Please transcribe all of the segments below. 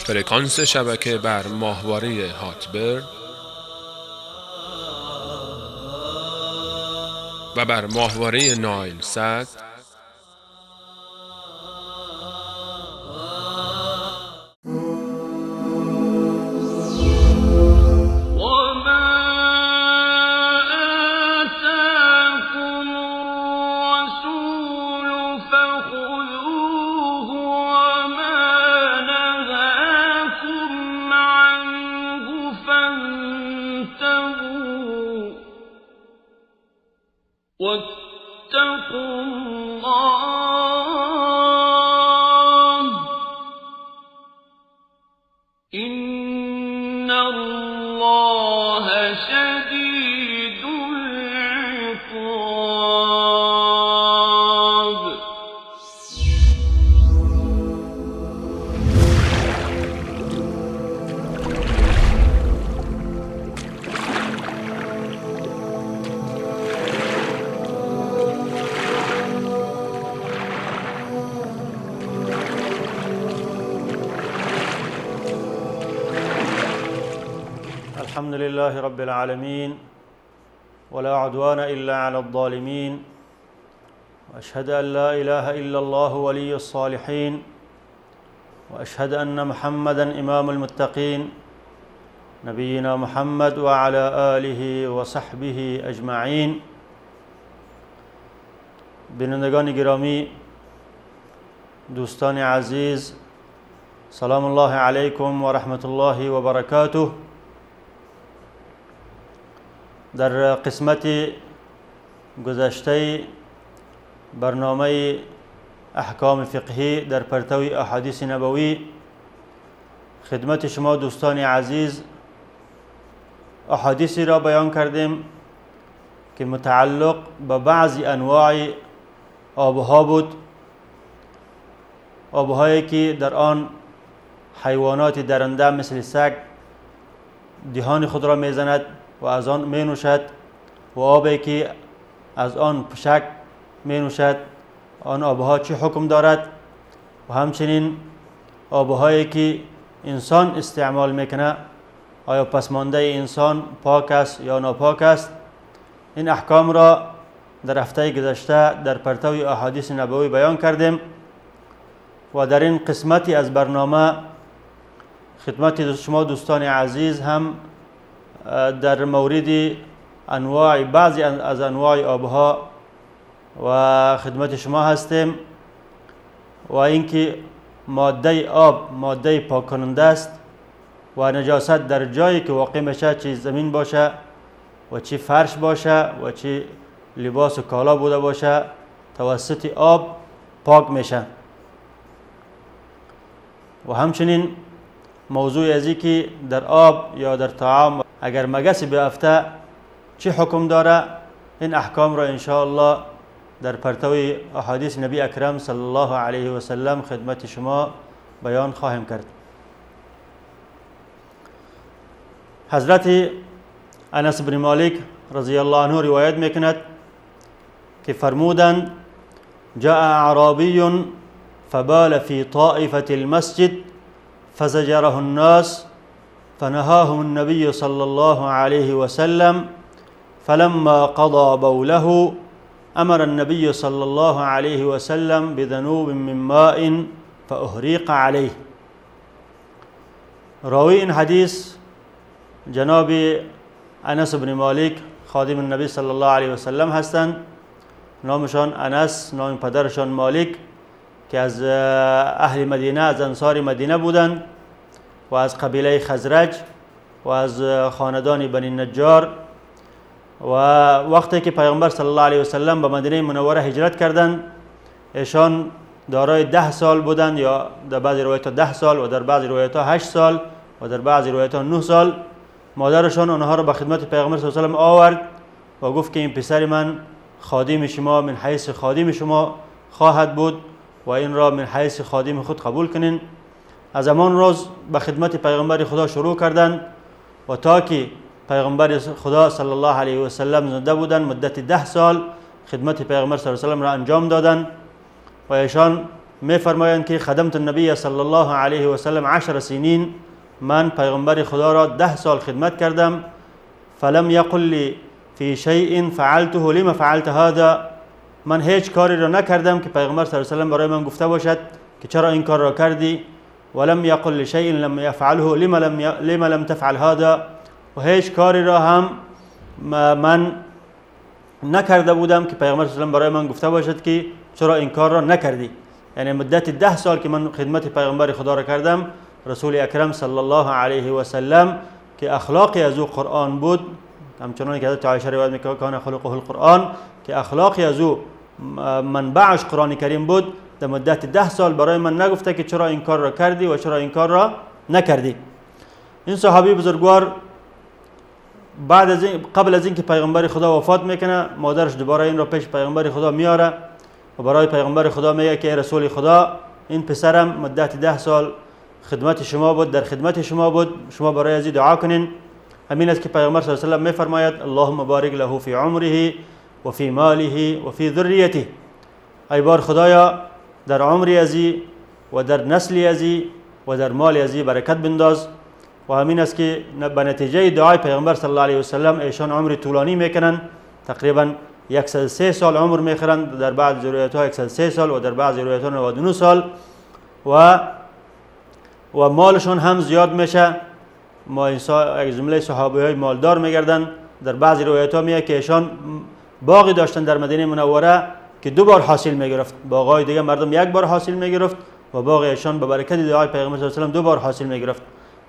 فرکانس شبکه بر ماهواره هاتبرد و بر ماهواره نایل سات واتقوا الله إن الله شديد العقاب. الحمد لله رب العالمين، ولا عدوان إلا على الظالمين، وأشهد أن لا إله إلا الله ولي الصالحين، وأشهد أن محمدا إمام المتقين، نبينا محمد وعلى آله وصحبه أجمعين. بینندگان گرامی، دوستان عزیز، سلام الله علیکم و رحمت الله و برکاته. در قسمت گذشته برنامه احکام فقهی در پرتو احادیث نبوی خدمت شما دوستان عزیز احادیثی را بیان کردیم که متعلق به بعضی انواع آبها بود، آبهایی که در آن حیوانات درنده مثل سگ دهان خود را میزند و از آن می نوشد، و آبی که از آن پشک می نوشد آن آبها چه حکم دارد، و همچنین آبهایی که انسان استعمال میکنه آیا پسمانده انسان پاک است یا ناپاک است. این احکام را در هفته گذشته در پرتو احادیث نبوی بیان کردیم و در این قسمتی از برنامه خدمت شما دوستان عزیز هم در مورد انواع بعضی از انواع آبها و خدمت شما هستیم، و اینکه ماده آب ماده پاک کننده است و نجاست در جایی که واقع میشه، چه زمین باشه و چه فرش باشه و چه لباس و کالا بوده باشه، توسط آب پاک میشه. و همچنین موضوع ازی که در آب یا در طعام اگر مگسی بیافته چه حکم داره، این احکام را انشاءالله در پرتو احادیث نبی اکرم صلی الله علیه و سلم خدمت شما بیان خواهیم کرد. حضرت انس بن مالک رضی الله عنه روایت میکند که فرمودند: جاء اعرابی فبال فی طائفة المسجد فزجره الناس فنهاهم النبي صلى الله عليه وسلم، فلما قضى بوله أمر النبي صلى الله عليه وسلم بذنوب من ماء فأهريق عليه. راوی این حدیث جناب انس بن مالک خادم النبی صلی الله علیه وسلم هستند. نامشان انس، نام پدرشان مالک، که از اهل مدینه، از انصار مدینه بودند و از قبیله خزرج و از خاندان بنی نجار. و وقتی که پیامبر صلی الله علیه وسلم به مدینه منوره هجرت کردند، ایشان دارای 10 سال بودند، یا در بعضی روایت‌ها 10 سال و در بعضی روایت‌ها 8 سال و در بعضی روایت‌ها 9 سال. مادرشان آنها را به خدمت پیغمبر صلی الله علیه و سلم آورد و گفت که این پسر من خادم شما، من حیث خادم شما خواهد بود و این را من حیث خادم خود قبول کنین. از همان روز به خدمت پیغمبر خدا شروع کردند و تا که پیغمبر خدا صلی الله علیه و سلم زنده بودند مدت 10 سال خدمت پیغمبر صلی الله علیه و سلم را انجام دادند و ایشان میفرمایند که خدمت النبی صلی الله علیه و سلم 10 سنین، من پیغمبر خدا را 10 سال خدمت کردم. فلم یقل لی فی شیء فعلته لما فعلت هذا، من هیچ کاری را نکردم که پیغمبر صلی الله علیه و سلم برای من گفته باشد که چرا این کار را کردی. ولم یقل لشیء لم یفعله لما لم تفعل هذا، و هیچ کاری را هم من نکرده بودم که پیغمبر صلی الله علیه و سلم برای من گفته باشد که چرا این کار را نکردی. یعنی مدت 10 سال که من خدمت پیغمبر خدا را کردم، رسول اکرم صلی الله علیه و سلم که اخلاقی از او قرآن بود، همچنان که حضرت عایشه روایت میکنه کان خلقه القرآن، که اخلاقی از او منبعش قرآن کریم بود، در مدت 10 سال برای من نگفته که چرا این کار را کردی و چرا این کار را نکردی. این صحابی بزرگوار بعد از این، قبل از اینکه پیغمبر خدا وفات میکنه، مادرش دوباره این را پیش پیغمبر خدا میاره و برای پیغمبر خدا میگه که ای رسول خدا، این پسرم مدت 10 سال خدمت شما بود، در خدمت شما بود، شما برای از دعا کنین. همین است که پیغمبر صلی الله علیه و سلم میفرماید اللهم بارک له فی عمره و فی ماله و فی ذریته، ای بار خدایا در عمری ازی و در نسل ازی و در مال ازی برکت بنداز. و همین است که به نتیجه دعای پیغمبر صلی الله علیه و سلم ایشان عمر طولانی میکنن، تقریبا 103 سال عمر میخرند، در بعض روایت ها 103 سال و در بعض روایت ها 99 سال، و مالشون هم زیاد میشه. ما یک جمله صحابه های مالدار میگردن. در بعض روایت ها میگه که ایشان باغی داشتن در مدینه منوره که 2 بار حاصل میگرفت، باغای دیگه مردم 1 بار حاصل میگرفت و باغ ایشان به برکت دعای پیغمبر صلی الله علیه و سلم 2 بار حاصل میگرفت.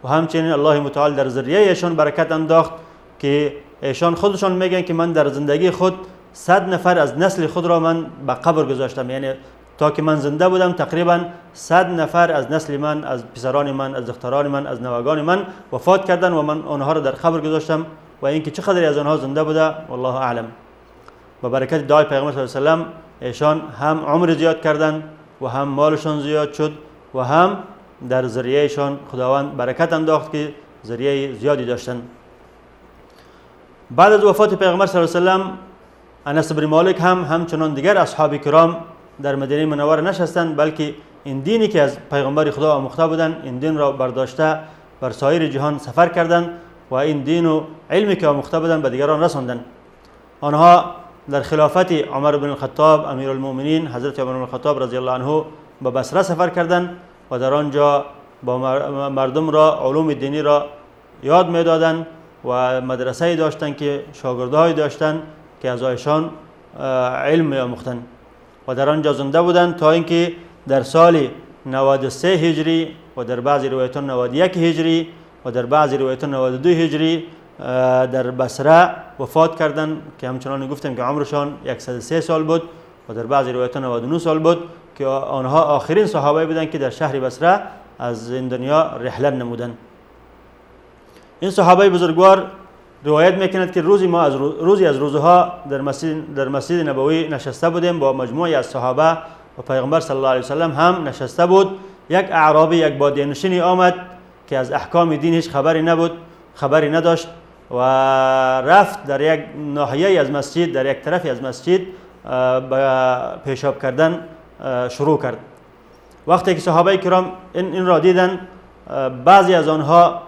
و همچنین الله متعال در ذریه ایشان برکت انداخت که ایشان خودشان میگن که من در زندگی خود 100 نفر از نسل خود را من به قبر گذاشتم، یعنی تا که من زنده بودم تقریبا 100 نفر از نسل من، از پسران من، از دختران من، از نوگان من وفات کردن و من آنها را در قبر گذاشتم و اینکه چقدر از آنها زنده بوده والله اعلم. با برکت دعای پیغمبر صلی الله علیه و سلم ایشان هم عمر زیاد کردن و هم مالشان زیاد شد و هم در ذریهشان خداوند برکت انداخت که ذریه زیادی داشتن. بعد از وفات پیغمبر صلی الله علیه و سلم انس بن مالک هم همچنان دیگر اصحاب کرام در مدینه منوره نشستند، بلکه این دینی که از پیغمبر خدا آموخته بودند این دین را برداشته بر سایر جهان سفر کردند و این دین و علمی که آموخته بودند به دیگران رساندند. آنها در خلافت عمر بن الخطاب امیرالمؤمنین حضرت عمر بن الخطاب رضی الله عنه به بصره سفر کردند و در آنجا با مردم را علوم دینی را یاد میدادند و مدرسه داشتند که شاگردهایی داشتند که از ایشان علم میآموختند و در آنجا زنده بودند تا اینکه در سال 93 هجری و در بعضی روایت‌ها 91 هجری و در بعضی روایت‌ها 92 هجری در بصره وفات کردند که همچنان گفتم که عمرشان 103 سال بود و در بعضی روایت‌ها 99 سال بود که آنها آخرین صحابه بودند که در شهر بصره از این دنیا رحلت نمودند. این صحابه بزرگوار روایت میکند که روزی از روزها در مسجد نبوی نشسته بودیم با مجموعی از صحابه و پیغمبر صلی الله علیه و سلم هم نشسته بود. یک اعرابی، یک بادیه نشینی آمد که از احکام دین هیچ خبری نبود، خبری نداشت و رفت در یک ناحیه از مسجد، در یک طرفی از مسجد به پیشاب کردن شروع کرد. وقتی که صحابه کرام این را دیدن، بعضی از آنها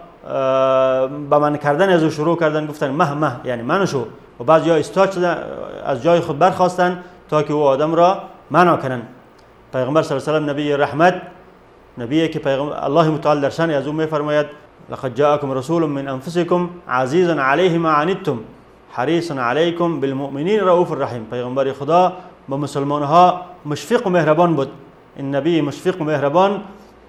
به من کردن از او شروع کردن، گفتن مه مه، یعنی منو شو، و بعضی ها استاد شدن از جای خود برخاستن تا که او آدم را منع کنن. پیغمبر صلی الله علیه و سلم نبی رحمت، نبی که پیغمبر الله متعال در شأن از او میفرماید لقد جاءکم رسول من انفسکم عزیز علیه ما عنتم حریص علیکم بالمؤمنین رؤوف الرحیم. پیغمبر خدا با مسلمان ها مشفق و مهربان بود. این نبی مشفق و مهربان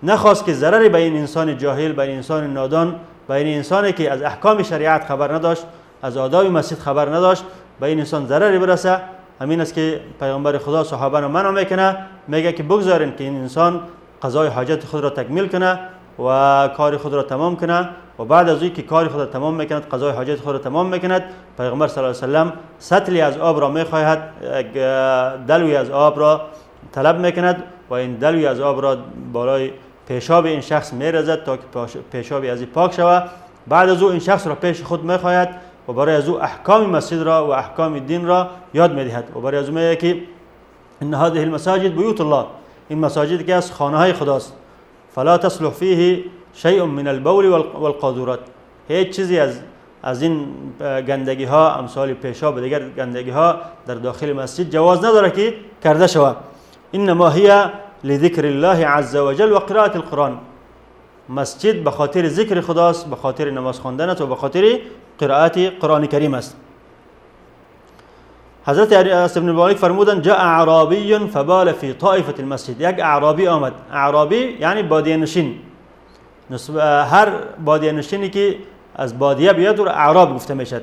نخواست که ضرری به این انسان جاهل، به این انسان نادان، به این انسانی که از احکام شریعت خبر نداشت، از آداب مسجد خبر نداشت، به این انسان ضرری برسه. همین است که پیغمبر خدا صحابه را منع میکنه، میگه که بگذارین که این انسان قضای حاجت خود را تکمیل کنه و کار خود را تمام کنه و بعد از اینکه کار خود را تمام میکند، قضای حاجت خود را تمام میکند، پیغمبر صلی الله علیه و سلم سطلی از آب را میخواهد، دلوی از آب را طلب میکند و این دلوی از آب را بالای پیشاب این شخص میرزد تا که پیشاب از این پاک شود. بعد از او این شخص را پیش خود میخواهد و برای از او احکام مسجد را و احکام دین را یاد میدهد و برای از او میگه که ان هذه المساجد بیوت الله، این مساجد که از خانه های خداست. فلا تصلح فیه شیء من البول والقاذورات، هیچ چیزی از این گندگی ها امثال پیشاب و دیگر گندگی ها در داخل مسجد جواز نداره که کرده شود. انما هي لذکر الله عز وجل و قرائت القرآن. مسجد به خاطر ذکر خداست، به خاطر نماز خواندن است و به خاطر قرائت قرآن کریم است. حضرت انس بن مالک فرمودند جاء اعرابی فبال فی طائفة المسجد. یک اعرابی آمد، اعرابی یعنی بادیه نشین، هر بادیه نشینی که از بادیه بیاد او را اعراب گفته میشد.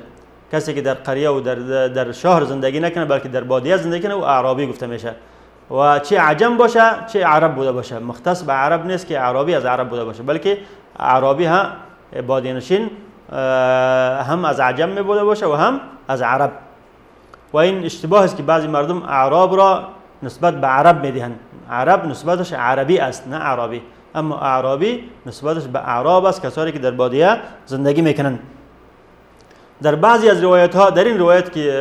کسی که در قریه و در شهر زندگی نکنه بلکه در بادیه زندگی کنه او اعرابی گفته میشه. و چه عجم باشه چه عرب بوده باشه، مختص به عرب نیست که اعرابی از عرب بوده باشه، بلکه اعرابی هم بادیه نشین هم از عجم می بوده باشه و هم از عرب. و این اشتباه است که بعضی مردم اعراب را نسبت به عرب میدهند. عرب نسبتش عربی است نه اعرابی، اما اعرابی نسبتش به اعراب است، کسانی که در بادیه زندگی میکنند. در بعضی از روایت ها، در این روایت که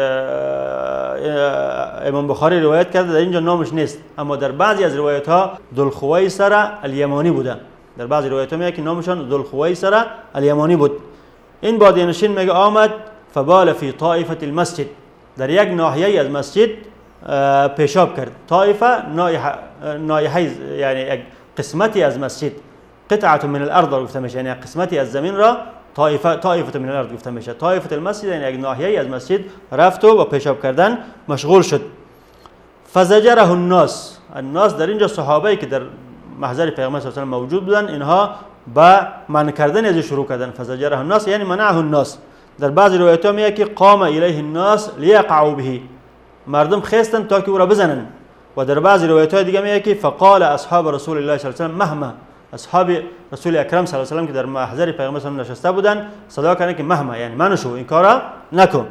امام بخاری روایت کرده در اینجا نامش نیست، اما در بعضی از روایت ها ذوالخویصره الیمانی بوده. در بعضی روایت ها میگه که نامشان ذوالخویصره الیمانی بود. این بادیه نشین میگه آمد فبال فی طائفة المسجد، در یک ناحیه از مسجد پیشاب کرد. طائفه ناحیه یعنی یک قسمتی از مسجد، قطعه من الارض گفته میشه، یعنی قسمتی از زمین را طائفه من الارض گفته میشه. طائفه المسجد یعنی یک ناحیه از مسجد رفت و با پیشاب کردن مشغول شد. فزجره الناس، الناس در اینجا صحابه که در محضر پیغمبر صلی الله علیه و سلم موجود بودن، اینها با منع کردن از شروع کردن. فزجره الناس یعنی منعه الناس. در بعضی روایت ها میگه که قام الیه الناس لیقعوا به، مردم خواستند تا که او را بزنن. و در بعضی روایت های دیگه میگه که فقال اصحاب رسول الله صلی الله علیه و سلم مهما، اصحاب رسول اکرم صلی الله علیه و سلم که در محضر پیغمبر صلی الله علیه و نشسته بودن صدا کردن که مهما یعنی منشو، این کارا نکن.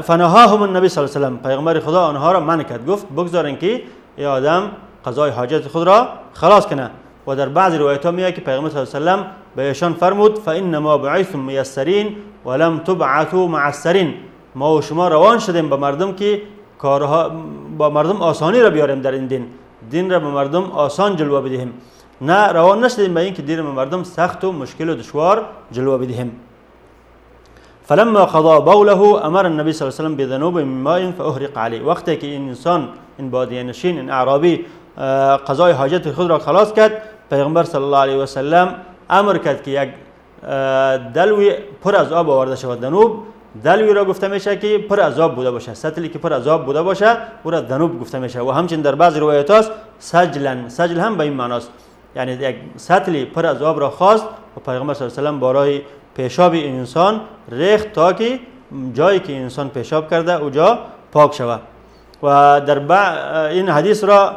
فنهاهم النبی صلی الله علیه و سلم، پیغمبر خدا آنها را منع کرد، گفت بگذارین که این آدم قضای حاجت خود را خلاص کنه. و در بعضی روایت ها میگه که پیغمبر صلی الله علیه و سلم به ایشان فرمود فانما بعثتم میسرین ولم تبعثوا معسرین، ما و شما روان شدیم به مردم که کارها با مردم آسانی را بیاریم در این دین، دین را به مردم آسان جلوه بدهیم، نه روان نشدیم به اینکه دین به مردم سخت و مشکل و دشوار جلوه بدهیم. فلما قضا بوله امر النبی صلی الله علیه و سلم بذنوب من ماء فاهرق علیه. وقتی که این انسان، این بادیه نشین، این اعرابی قضای حاجت خود را خلاص کرد، پیغمبر صلی الله علیه و سلم امر کرد که یک دلوی پر از آب آورده شود. ذنوب دلوی را گفته میشه که پر از آب بوده باشه، سطلی که پر از آب بوده باشه او را ذنوب گفته میشه. و همچنین در بعض روایت هاست سجلن، سجل هم به این معناست، یعنی یک سطلی پر از آب را خواست و پیغمبر صلی الله علیه و سلم برای پیشاب انسان ریخت تا که جایی که انسان پیشاب کرده اوجا پاک شود. و در این حدیث را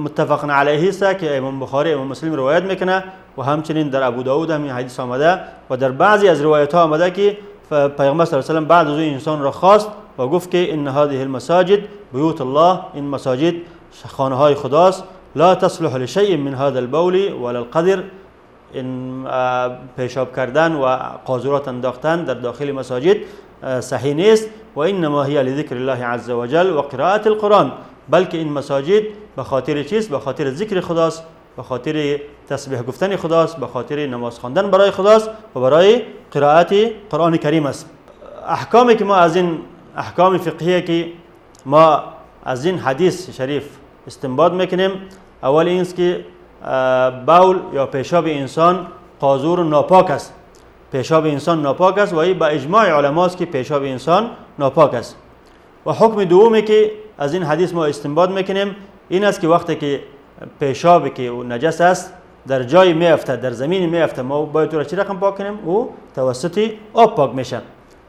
متفق علیه است که امام بخاری امام مسلم روایت میکنه و همچنین در ابو داود هم این حدیث آمده. و در بعضی از روایت ها آمده که پیغمبر صلی الله علیه و سلم بعد از این انسان را خواست و گفت که ان هذه المساجد بیوت الله، این مساجد خانه های خداست، لا تصلح لشیء من هذا البول ولا القدر، این پیشاب کردن و قاذورات انداختن در داخل مساجد صحیح نیست. و انما هي لذکر الله عز وجل و قرائت القرآن، بلکه این مساجد به خاطر چیست؟ به خاطر ذکر خداست، به خاطر تسبیح گفتن خداست، به خاطر نماز خواندن برای خداست و برای قرائت قرآن کریم است. احکامی که ما از این احکام فقهیه که ما از این حدیث شریف استنباط میکنیم، اول این است که بول یا پیشاب انسان قاذور و ناپاک است. پیشاب انسان ناپاک است و این به اجماع علما است که پیشاب انسان ناپاک است. و حکم دومی که از این حدیث ما استنباط میکنیم این است که وقتی که پیشاب که نجس است در جای میافتد، در زمین میافتد، ما باید او را چه رقم پاک کنیم؟ او توسط آب پاک میشه.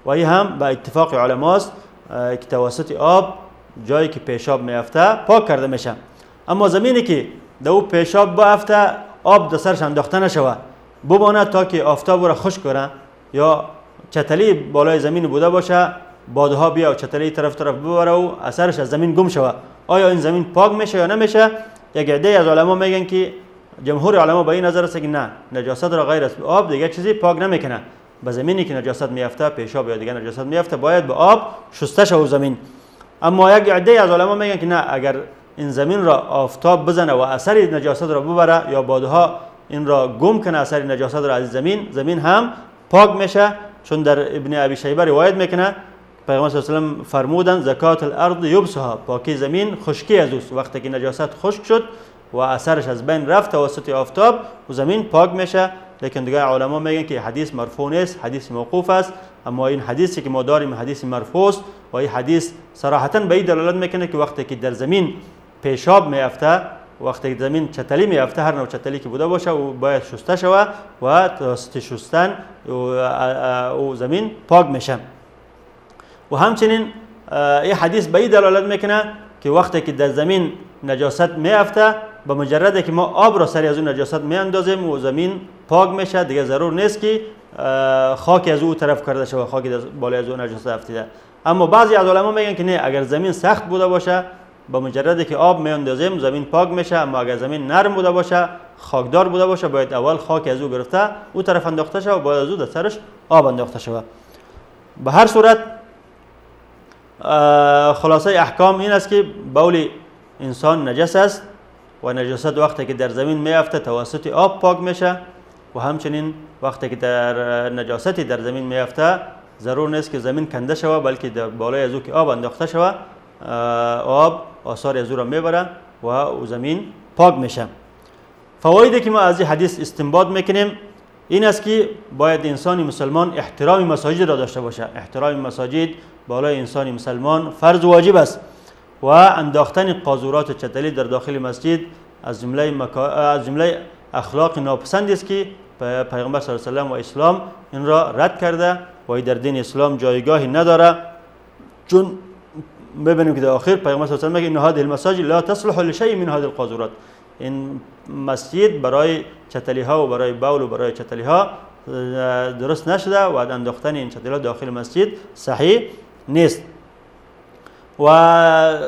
و این هم به اتفاق علما است که توسط آب جایی که پیشاب میافته پاک کرده میشه. اما زمینی که در او پیشاب بیافته آب در سرش انداخته نشود، بماند تا که آفتاب را خشک کنه یا چتلی بالای زمین بوده باشه، بادها بیا و چتلی طرف طرف ببره و اثرش از زمین گم شود. آیا این زمین پاک میشه یا نمیشه؟ یک عده از علما میگن که جمهور علما به این نظر است که نه، نجاست را غیر از آب دیگه چیزی پاک نمیکنه. به زمینی که نجاست میافته، پیشاب یا دیگه نجاست میافته، باید به آب شسته شود زمین. اما یک عده از علما میگن که نه، اگر این زمین را آفتاب بزنه و اثر نجاست را ببره یا بادها این را گم کنه اثر نجاست را از زمین، زمین هم پاک میشه. چون در ابن ابی شیبه روایت میکنه پیغمبر صلی الله علیه و سلم فرمودن زکات الارض یبسها، پاکی زمین خشکی از اوست. وقتی که نجاست خشک شد و اثرش از بین رفت توسط آفتاب و زمین پاک میشه. لیکن دیگه علما میگن که حدیث مرفوع نیست، حدیث موقوف است. اما این حدیثی که ما داریم حدیث مرفوع است و این حدیث صراحتا به این دلالت میکنه که وقتی که در زمین پیشاب میافته، وقتی که زمین چتلی میافته، هر نوع چتلی که بوده باشه او باید شسته شوه و توسط شستن او زمین پاک میشه. و همچنین این حدیث به این دلالت میکنه که وقتی که در زمین نجاست میافته، به مجرد که ما آب را سری از اون نجاست میاندازیم و زمین پاک میشه، دیگه ضرور نیست که خاک از او طرف کرده شود، خاک بالای از اون نجاست افتیده. اما بعضی از علما میگن که نه، اگر زمین سخت بوده باشه به مجرد که آب میاندازیم زمین پاک میشه، اما اگر زمین نرم بوده باشه، خاکدار بوده باشه، باید اول خاک از او گرفته او طرف انداخته شود و باید از او در سرش آب انداخته شود. به هر صورت خلاصه احکام این است که بول انسان نجس است و نجاست وقتی که در زمین میافته توسط آب پاک میشه و همچنین وقتی که در نجاستی در زمین میافته ضرور نیست که زمین کنده شود، بلکه در بالای از او که آب انداخته شود آب آثار از او را میبره و او زمین پاک میشه. فوایدی که ما از این حدیث استنباط میکنیم این است که باید انسان مسلمان احترام مساجد را داشته باشه. احترام مساجد بالای انسان مسلمان فرض واجب است و انداختن قاذورات چتلی در داخل مسجد از جمله اخلاق ناپسندی است که پیغمبر صلی الله علیه و سلم و اسلام این را رد کرده و در دین اسلام جایگاهی نداره. چون ببینیم که در آخر پیغمبر صلی الله علیه و سلم میگه ان هذه المساجد لا تصلح لشیء من هذه القاذورات، این مسجد برای چتلی ها و برای بول و برای چتلی ها درست نشده و انداختن این چتلی ها داخل مسجد صحیح نیست. و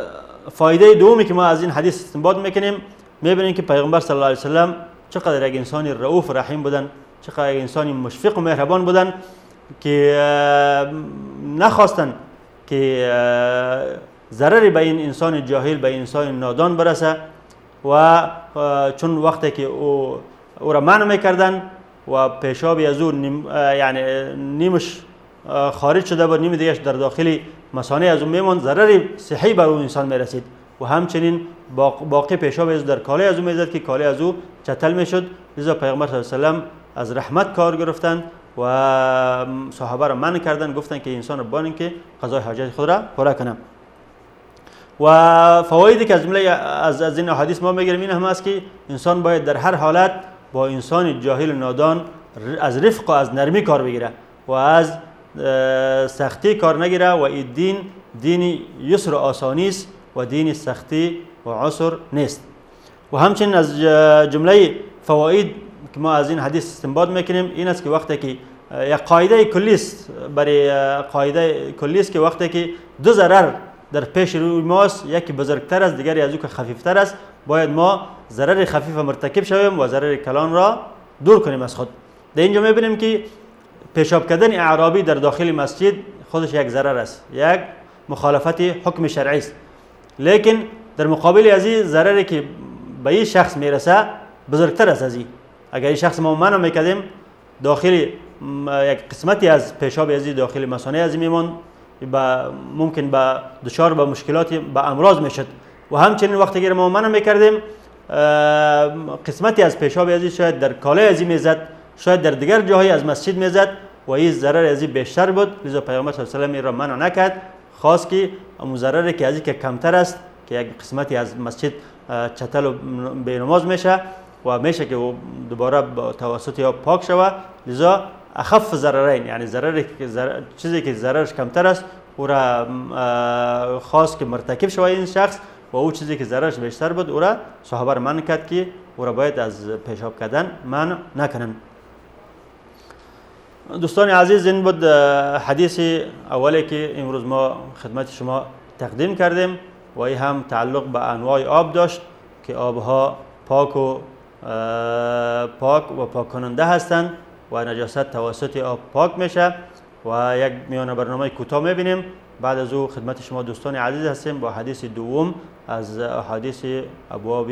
فایده دومی که ما از این حدیث استنباط میکنیم، میبینیم که پیغمبر صلی الله علیه و سلم چقدر یک انسان رؤوف رحیم بودن، چقدر یک انسان مشفق و مهربان بودن که نخواستن که ضرری به این انسان جاهل، به این انسان نادان برسه. و چون وقتی که او را منع میکردن و پیشاب از او یعنی نیمش خارج شده بود، نیم دیگهش در داخل مثانه از او میماند، ضرر صحی بر اون انسان میرسید و همچنین باقی پیشاب از در کاله از او میزد که کاله از او چتل میشد. لذا پیغمبر صلی الله علیه و سلم از رحمت کار گرفتن و صحابه را منع کردن، گفتن که انسان را بانین که قضای حاجت خود را پوره کنه. و فوایدی که از جمله از این احادیث ما میگیریم این هم است که انسان باید در هر حالت با انسان جاهل و نادان از رفق و از نرمی کار بگیره و از سختی کار نگیره و این دین دین یسر و آسانی است و دین سختی و عسر نیست. و همچنین از جمله فواید که ما از این حدیث استنباط میکنیم این است که وقتی که یک قاعده کلی است، برای قاعده کلی است که وقتی که دو ضرر در پیش روی ماست، یکی بزرگتر است دیگری از او که خفیفتر است، باید ما ضرر خفیف مرتکب شویم و ضرر کلان را دور کنیم از خود. در اینجا میبینیم که پیشاب کردن اعرابی در داخل مسجد خودش یک ضرر است، یک مخالفت حکم شرعی است، لیکن در مقابل از این ضرری که به این شخص میرسه بزرگتر است از این. اگر این شخص ما منع میکردیم داخل یک قسمتی از پیشاب از این داخل مثانه از این میموند، ممکن به دچار به مشکلات به امراض میشد. و همچنین وقتی که ما منع میکردیم قسمتی از پیشاب از این شاید در کاله از این میزد، شاید در دیگر جاهای از مسجد میزد و این ضرر از این بیشتر بود. لذا پیامبر صلی الله علیه و سلم این را منع نکرد، خواست که امو ضرری که از این که کمتر است که یک قسمتی از مسجد چتل و بینماز میشه و میشه که دوباره توسط یا پاک شوه، لذا اخف ضررین، یعنی ضرر چیزی که ضررش کمتر است او را خواست که مرتکب شوه این شخص، و او چیزی که ضررش بیشتر بود او را صحابه را منع کرد که او را باید از پیشاب کردن منع نکنند. دوستان عزیز، این بود حدیث اولی که امروز ما خدمت شما تقدیم کردیم و این هم تعلق به انواع آب داشت که آبها پاک و پاک کننده هستند و نجاست توسط آب پاک میشه. و یک میانه برنامه کوتاه میبینیم. بعد از او خدمت شما دوستان عزیز هستیم با حدیث دوم از احادیث ابواب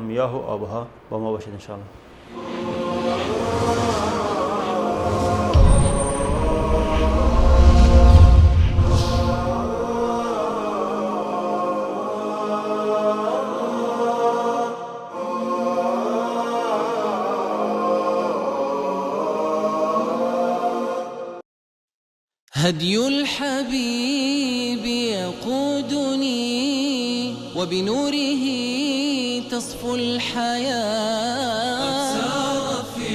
میاه و آبها. با ما باشید انشاءالله. هدي الحبيب يقودني وبنوره تصفو الحياة. قد سار في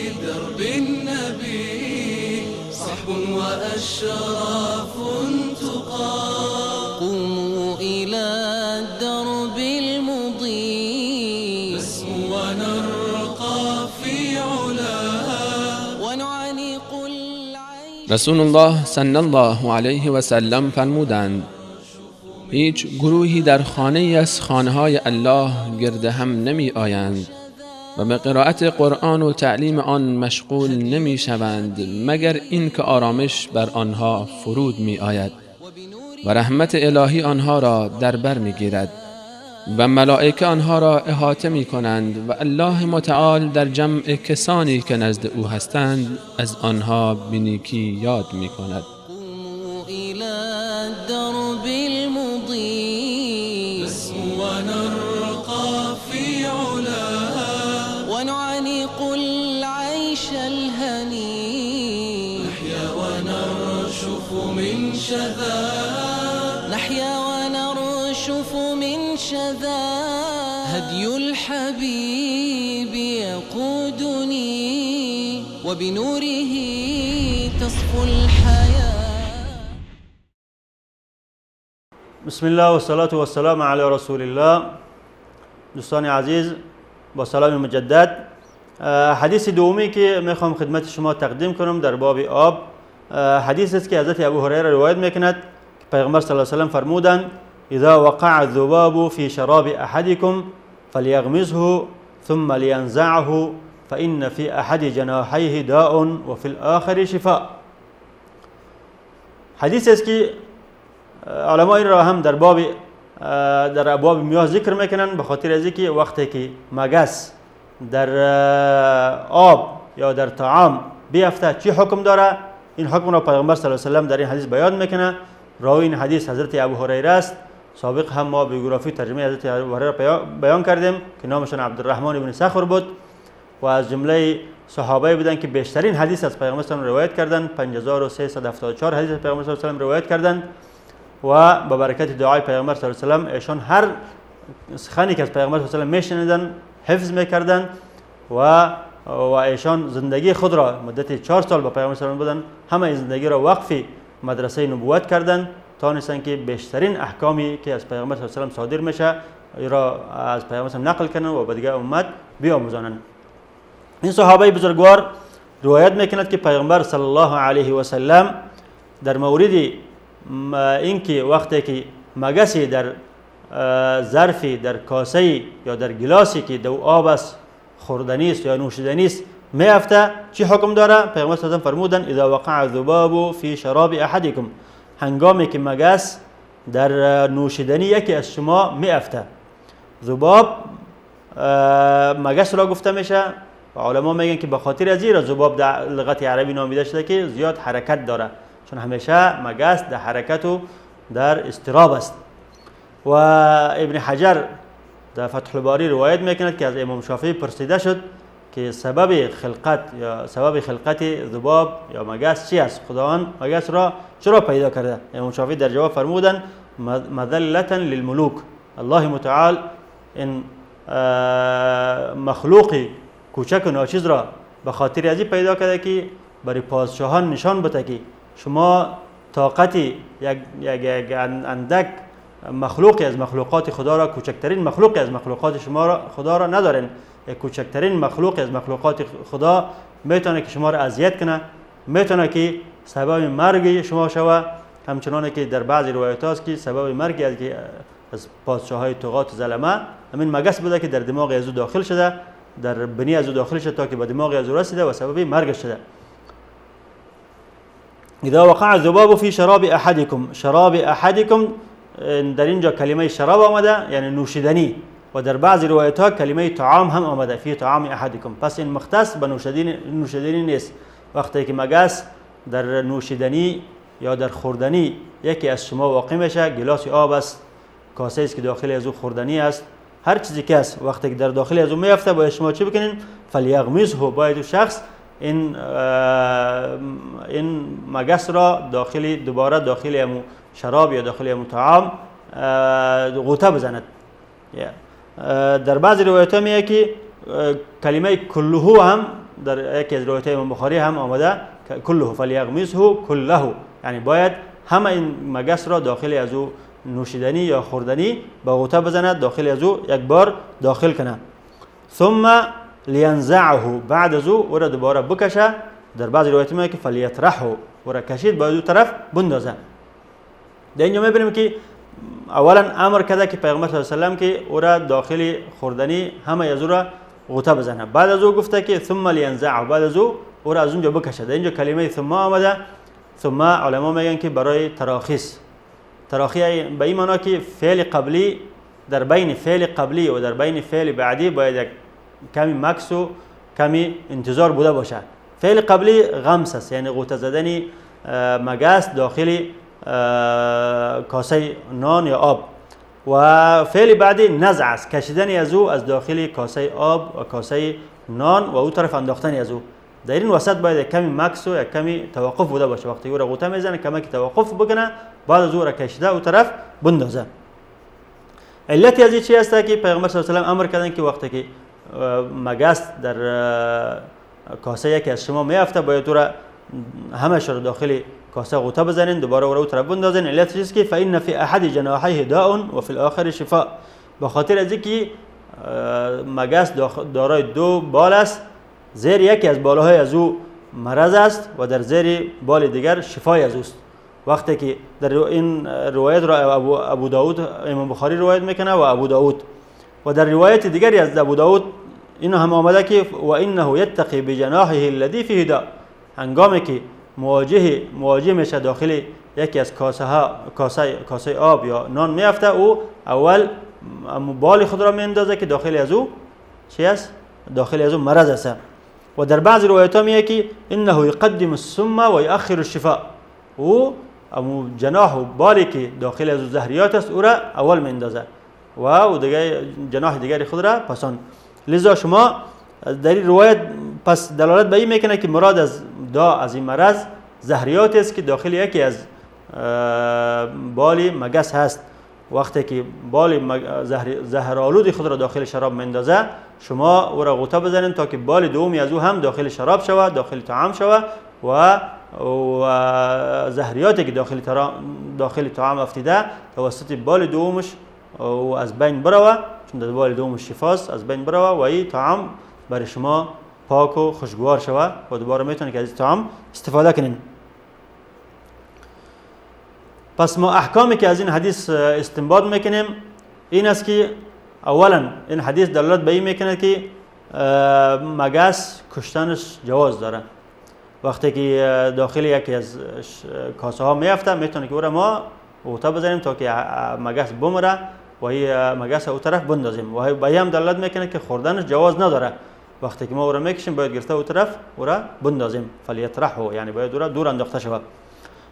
درب النبي صحب وأشراف تقى. قوموا إلى الدرب المضيء نسمو ونرقى في علا ونعانق. رسول الله صلی الله علیه و سلم فرمودند: هیچ گروهی در خانه ای از خانه‌های الله گرد هم نمی آیند و به قرائت قرآن و تعلیم آن مشغول نمی شوند مگر اینکه آرامش بر آنها فرود می آید و رحمت الهی آنها را در بر می گیرد و ملائکه آنها را احاطه می کنند و الله متعال در جمع کسانی که نزد او هستند از آنها به نیکی یاد می کند. هدي الحبيب يقودني وبنوره تصفو الحياة. بسم الله والصلاة والسلام على رسول الله. دوستان عزیز، با سلام مجدد، حدیث دومی که میخوام خدمت شما تقدیم کنم در باب آب، حدیث است که حضرت ابو هریره روایت میکند که پیغمبر صلی الله علیه و سلم فرمودند: إذا وقع الذباب في شراب أحدكم فليغمزه ثم لينزعه فإن في أحد جناحيه داء وفي الآخر شفاء. حدیث است که علماء این را هم در باب در ابواب میاه ذکر میکنن، به خاطر از اینکه وقتی که مگس در آب یا در طعام بیفته چی حکم داره، این حکم را پیغمبر صلی الله علیه و سلم در این حدیث بیان میکنه. راوی این حدیث حضرت ابو هریره است. سابق هم ما بیوگرافی ترجمه حضرت ابو هریره بیان کردیم که نامشان عبدالرحمن بن صخر بود و از جمله صحابه بودند که بیشترین حدیث از پیغمبر صلی الله علیه و روایت کردند. 5374 حدیث از پیغمبر صلی الله علیه و روایت کردند و با برکت دعای پیغمبر صلی الله علیه و سلم ایشان هر سخنی که از پیغمبر صلی الله علیه و سلم میشنیدند حفظ میکردند و ایشان زندگی خود را مدت 4 سال با پیغمبر صلی الله علیه و بودند، همه زندگی را وقف مدرسه نبوت کردند تا نیستن که بیشترین احکامی که از پیغمبر صلی الله علیه و سلم صادر میشه را از پیغمبر صلی نقل کنند و به دیگر امت بیاموزانند. این صحابه بزرگوار روایت میکند که پیغمبر صلی الله علیه و سلم در مورد اینکه وقتی که مگسی در ظرفی، در کاسه یا در گلاسی که دو آب است، خوردنی است یا نوشیدنی است، میافته چی حکم داره؟ پیغمبر صلی الله علیه و فرمودند: اذا وقع الذباب فی شراب احدکم، هنگامی که مگس در نوشیدنی یکی از شما میافته. ذباب مگس را گفته میشه و علما میگن که به خاطر از این ذباب در لغت عربی نامیده شده که زیاد حرکت داره، چون همیشه مگس در حرکت و در اضطراب است. و ابن حجر در فتح الباری روایت میکند که از امام شافعی پرسیده شد که سبب خلقت یا سبب خلقت ذباب یا مگس چی است؟ خداوند مگس را چرا پیدا کرده؟ امام شافعی در جواب فرمودند: مذلة للملوک. الله متعال این مخلوق کوچک و ناچیز را به خاطر از این پیدا کرده که برای پادشاهان نشان بده که شما طاقت یک یک اندک مخلوقی از مخلوقات خدا را، کوچکترین مخلوقی از مخلوقات شما را خدا را ندارین. یک کوچکترین مخلوق از مخلوقات خدا میتونه که شما را اذیت کنه، میتونه که سبب مرگ شما شوه، همچنان که در بعضی روایت هاست که سبب مرگ از پادشاهای طغات ظلمه همین مگس بوده که در دماغ از او داخل شده، در بنی از او داخل شده تا که به دماغ از او رسیده و سبب مرگش شده. اذا وقع الذباب فی شراب احدکم، شراب احدکم در اینجا کلمه شراب آمده یعنی نوشیدنی، و در بعض روایت ها کلمه طعام هم آمده، فی طعام احدکم. پس این مختص به نوشیدنی نیست. وقتی که مگس در نوشیدنی یا در خوردنی یکی از شما واقع میشه، گلاس آب است، کاسه است که داخل از او خوردنی است، هر چیزی که است، وقتی که در داخل از او میفته باید شما چی بکنین؟ فلیغمزه، باید شخص این مگس را داخل دوباره داخل امو شراب یا داخل امو طعام غوطه بزند. در بعض روایت ها میگه که کلمه کله هم در یکی از روایت امام بخاری هم آمده، کله فلیغمزه کله، یعنی باید همه این مگس را داخل از او نوشیدنی یا خوردنی با غوطه بزند، داخل از او یک بار داخل کنه. ثم لینزعه، بعد از او او را دوباره بکشه. در بعض روایت میگه که فلیطرحه، او را کشید باید او طرف بندازه. در اینجا میبینیم که اولا امر کرده که پیغمبر صلی الله علیه و سلم که او را داخل خوردنی همه از او را غوطه بزنه. بعد از او گفته که ثم لینزعه، بعد از او او را از اونجا بکشه. در اینجا کلمه ثم آمده. ثم علما میگن که برای تراخیص، تراخی به این معنا که فعل قبلی در بین فعل قبلی و در بین فعل بعدی باید یک کمی مکس و کمی انتظار بوده باشه. فعل قبلی غمس است، یعنی غوطه زدن مگس داخل کاسه نان یا آب، و فعل بعدی نزع است، کشیدن از او از داخل کاسه آب و کاسه نان و او طرف انداختن از او. در این وسط باید یک کمی مکس و یک کمی توقف بوده باشه. وقتی او را غوطه میزنه کمی توقف بکنه، بعد از او را کشیده او طرف بندازه. علت از این چی است که پیغمبر صلی الله علیه و سلم امر کردن که وقتی که مگس در کاسه یکی از شما میافته باید او را همش را داخل کاسه غوطه بزنین، دوباره او را او طرف بندازین. علت چیست که فإن فی احد جناحیه داء و فی الاخر شفاء، به خاطر از اینکه مگس دارای دو بال است، زیر یکی از بالهای از او مرض است و در زیر بال دیگر شفای از اوست. وقتی که در این روایت را ابو داود امام بخاری روایت میکنه و ابو داود، و در روایت دیگری از ابو داود اینو هم آمده که و انه یتقی بجناحه الذی فیه داء، هنگامی که مواجه میشه داخل یکی از کاسه ها کاسه آب یا نان میافته، او اول بال خود را میاندازه که داخل از او چی است؟ داخل از او مرض است. و در بعض روایت ها میگه که انه یقدم السم و یؤخر الشفاء، او امو جناح و بالی که داخل از او زهریات است او را اول میاندازه و او دیگه جناح دیگری خود را پسان. لذا شما در این روایت پس دلالت به این میکنه که مراد از دا از این مرض زهریات است که داخل یکی از بال مگس هست. وقتی که بال زهرآلود خود را داخل شراب میندازه، شما او را غوطه بزنین تا که بال دومی از او هم داخل شراب شود، داخل طعام شود و زهریاتی که داخل طعام افتیده توسط بال دومش و از بین بروه، چون در بال دومش شفاست، از بین بروه و این طعام برای شما پاک و خوشگوار شود و دوباره میتونید که از این طعام استفاده کنین. پس ما احکامی که از این حدیث استنباط میکنیم این است که اولا این حدیث دلالت به این میکنه که مگس کشتنش جواز داره. وقتی که داخل یکی از کاسه ها میفته میتونه که او را ما غوطه بزنیم تا که مگس بمره و این مگس او طرف بندازیم، و به این هم دلالت میکنه که خوردنش جواز نداره. وقتی که ما او را میکشیم باید گرفته او طرف او را بندازیم، فلیطرحه، یعنی باید او را دور انداخته شود.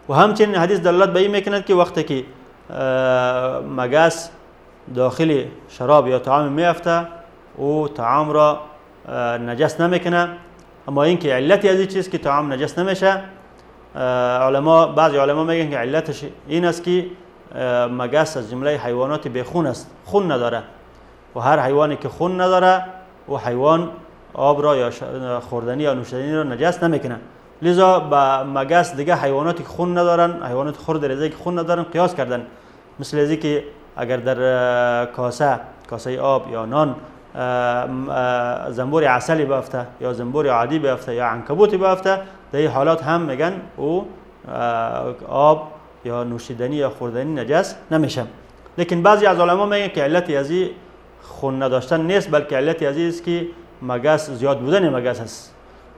و همچنین حدیث دلالت به این میکند که وقتی که مگس داخل شراب یا طعام میافته او طعام را نجس نمیکنه. اما اینکه علت از این چیز که طعام نجس نمیشه، بعضی علما میگن که علتش این است که مگس از جمله حیوانات بی خون است، خون نداره و هر حیوانی که خون نداره و حیوان آب را یا خوردنی یا نوشیدنی را نجس نمیکنه. لذا با مگس دیگه حیواناتی که خون ندارن، حیوانات خرد ریزه که خون ندارن قیاس کردن، مثل از که اگر در کاسه آب یا نان زنبور عسلی بیفته یا زنبور عادی بیفته یا عنکبوتی بیفته، در این حالات هم میگن او آب یا نوشیدنی یا خوردنی نجس نمیشه. لیکن بعضی از علما میگن که علت از این خون نداشتن نیست، بلکه علت از این است که مگس زیاد بودن مگس است.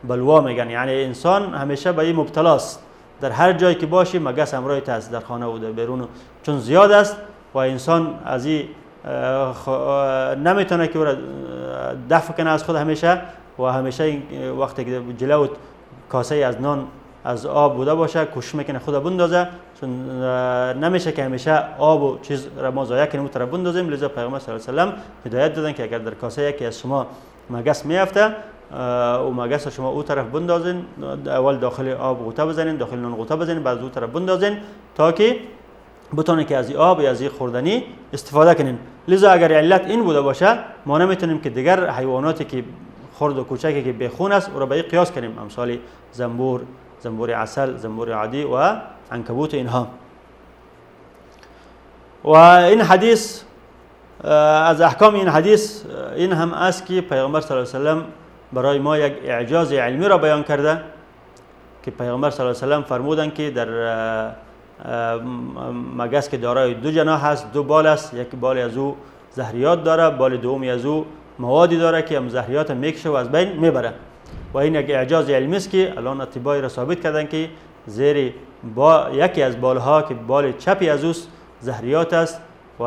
بلوا میگن، یعنی انسان همیشه به این مبتلا است. در هر جایی که باشی مگس همراه است، در خانه و در بیرون، چون زیاد است و انسان از این نمیتونه که او را دفع کنه از خود همیشه و همیشه. وقتی که جلو کاسه از نان از آب بوده باشه کوشش میکنه خود بندازه، چون نمیشه که همیشه آب و چیز را ما ضایع کنیم و طرف بندازیم. لذا پیامبر صلی الله علیه و سلم هدایت دادن که اگر در کاسه یکی از شما مگس میافته و مگس شما او طرف بندازین، اول داخل آب غوطه بزنین، داخل نان غوطه بزنین، بعد او طرف بندازین تا که بتونین که از آب یا از خوردنی استفاده کنین. لذا اگر علت این بوده باشه ما نمیتونیم که دیگر حیواناتی که خرد و کوچکی که بخون است او را به قیاس کنیم، امثال زنبور، زنبور عسل، زنبور عادی و عنکبوت اینها. و این حدیث از احکام این حدیث این هم است که پیغمبر صلی الله علیه و سلم برای ما یک اعجاز علمی را بیان کرده که پیغمبر صلی الله علیه و سلم فرمودند که در مگس که دارای دو جناح است، دو بال است، یک بال از او زهریات داره، بال دومی از او موادی داره که هم زهریات میکشه و از بین میبره. و این یک اعجاز علمی است که الان اطبای را ثابت کردن که زیر با یکی از بالها که بال چپی از اوست زهریات است و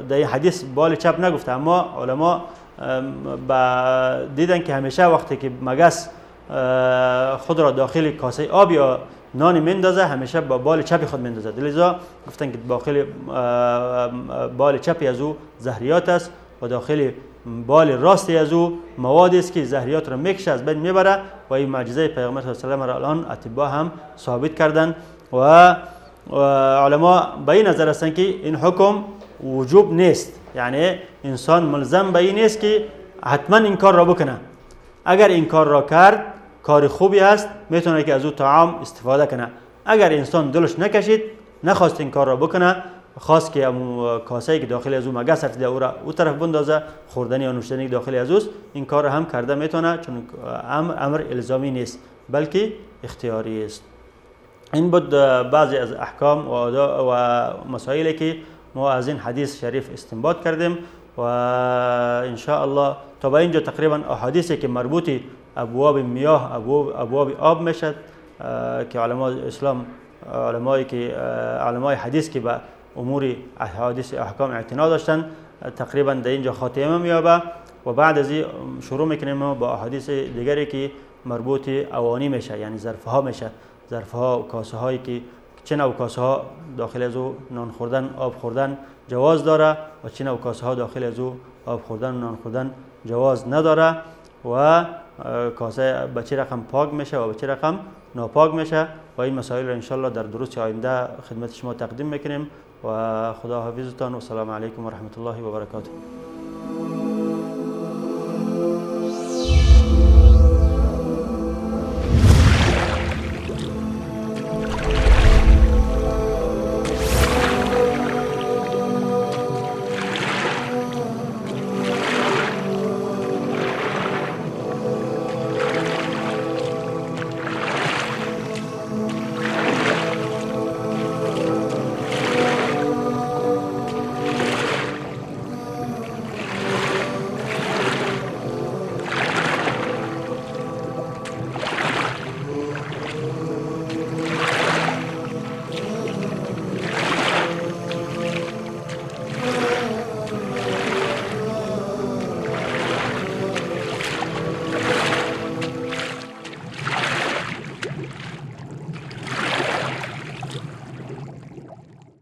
در این حدیث بال چپ نگفته، اما علما دیدن که همیشه وقتی که مگس خود را داخل کاسه آب یا نان میندازه همیشه با بال چپی خود میندازه، لذا گفتن که داخل بال چپی از او زهریات است و داخل بال راستی از او موادی است که زهریات را میکشه از بین میبره. و این معجزه پیغمبر صلی الله علیه و سلم را الان اطبا هم ثابت کردن و علما به این نظر هستند که این حکم وجوب نیست، یعنی انسان ملزم به این نیست که حتما این کار را بکنه. اگر این کار را کرد کار خوبی است، میتونه که از او طعام استفاده کنه. اگر انسان دلش نکشید، نخواست این کار را بکنه، خواست که کاسه‌ای که داخل از او مگس افتاده او را او طرف بندازه، خوردنی یا نوشیدنی داخل از اوست، این کار را هم کرده میتونه، چون امر الزامی نیست بلکه اختیاری است. این بود بعضی از احکام و مسائلی که ما از این حدیث شریف استنباط کردیم و ان شاء الله تا به اینجا تقریبا احادیثی که مربوط ابواب میاه، ابواب آب میشد که علمای اسلام، علمایی که علمای حدیث که به امور احادیث احکام اعتنا داشتن تقریبا در اینجا خاتمه میابه و بعد از این شروع میکنیم با احادیث دیگری که مربوط اوانی میشه، یعنی ظرف ها میشه، ظرف ها و کاسه هایی که چه نوع کاسه ها داخل از او نان خوردن آب خوردن جواز داره و چه نوع کاسه ها داخل از او آب خوردن و نان خوردن جواز نداره و کاسه به چه رقم پاک میشه و به چه رقم ناپاک میشه و این مسائل را انشالله در دروس آینده خدمت شما تقدیم میکنیم و خدا حافظتان و سلام علیکم و رحمت الله و برکاته.